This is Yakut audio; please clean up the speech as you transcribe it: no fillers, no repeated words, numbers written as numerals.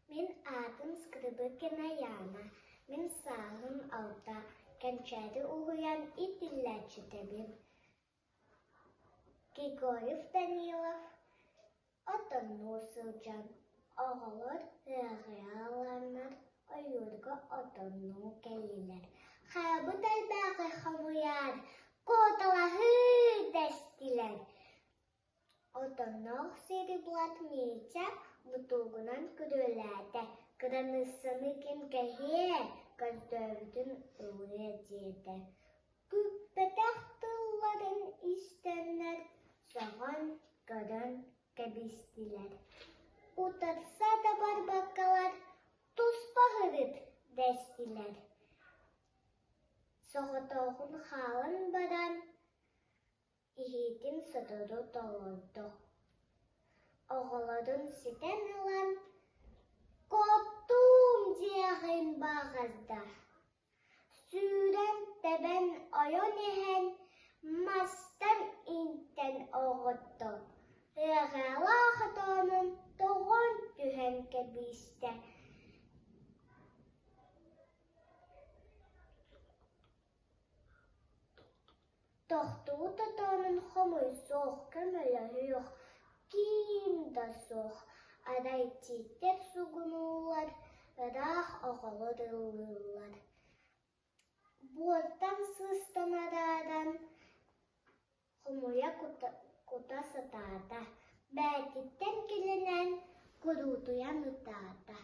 Мин аатым Скрыбыкина Яна, мин сааһым 6, Кэнчээри уһуйаан иитиллээччитэбин. Григорьев Данилов отоннуу сылдьан, оҕолор ыаҕайаланнар ойуурга отоннуу кэллилэр. Хайабыт элбээҕи хомуйаар, куоталаһыы дэстилэр. Отонноох сири булан Митя бутуугунан күрүөлээтэ, кыраныыссаны ким кэһиэ, көрдөөбүтүн ылыа диэтэ. Күүппэтэх тылларын истэннэр, сөҕөн, көрөн кэбистилэр. Утарса да барбаккалар туспа сырыт дэстилэр. Соҕотоҕун хаалан баран Иһитин сотору толордо, оҕолорун ситэн ылан «Куоттуум» диэҕин баҕарда, сүүрэн тэбэн ойон иһэн мастан иҥтэн оҕутто, ыаҕайалаах отонун тоҕон түһэн кэбистэ. Тохтубут отонун хомуйсуох, көмөлөһүөх ким да суох, арай тииттэр сугунууллар, ыраах оҕолор ыллыыллар. Буортан сыстан арааран хомуйа кута сатаата, бээтиттэн килинэн куруутуйан ытаата.